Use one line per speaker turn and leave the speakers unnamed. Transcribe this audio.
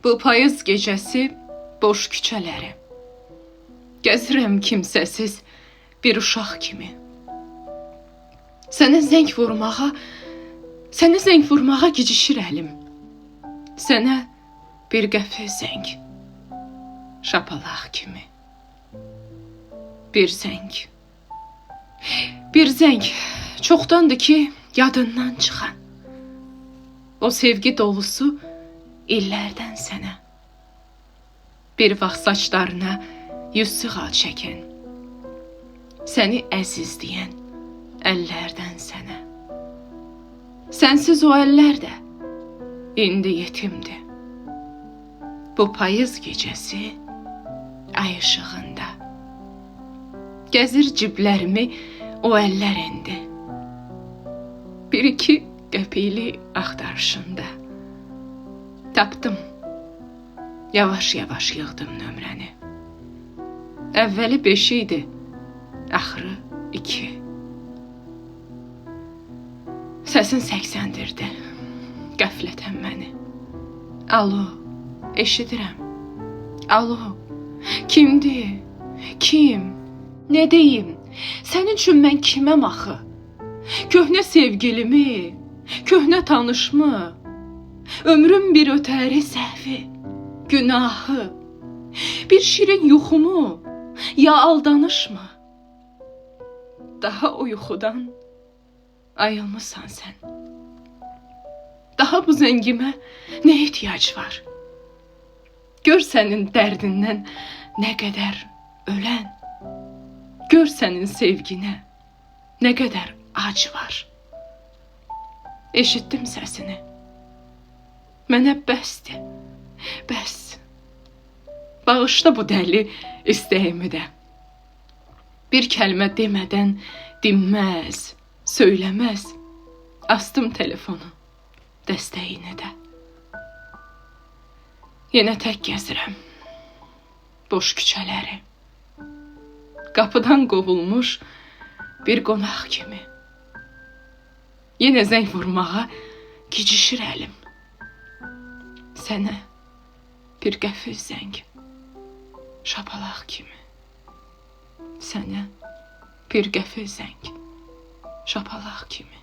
Bu payız gecəsi boş küçələri. Gəzirəm kimsəsiz bir uşaq kimi. Sənə zəng vurmağa, sənə zəng vurmağa gecişir əlim. Sənə bir qəfil zəng, şapalaq kimi. Bir zəng. Bir zəng çoxdandır ki yadından çıxan. O sevgi dolusu illərdən sənə. Bir vaxt saçlarına yüz sığal çəkən, səni əzizləyən əllərdən sənə. Sənsiz o əllər də indi yetimdir. Bu payız gecəsi ay işığında gəzir ciblərimi o əllər indi. Bir iki qəpikli axtarışında. Tapdım. Yavaş-yavaş yığdım nömrəni. Əvvəli 5 idi, axırı 2. Səsin səksəndirdi qəflətən məni. Alo, eşidirəm. Alo, kimdir? Kim? Nə deyim? Sənin üçün mən kiməm axı? Köhnə sevgilimi? Köhnə tanışmı? Ömrüm bir ötəri səhvi, günahı, bir şirin yuxumu, ya aldanışmı? Daha o yuxudan ayılmısan sən. Daha bu zəngimə nə ehtiyac var? Gör sənin dərdindən nə qədər ölən, gör sənin sevginə nə qədər ac var. Eşitdim səsini. Mənə bəsdir, bəs. Bağışla bu dəli istəyimi də. Bir kəlmə demədən dinməz, söyləməz. Astım telefonu, dəstəyini də. Yenə tək gəzirəm boş küçələri. Qapıdan qovulmuş bir qonaq kimi. Yenə zəng vurmağa gecişir əlim. Sənə bir qəfil zəng, şapalaq kimi. Sənə bir qəfil zəng, şapalaq kimi.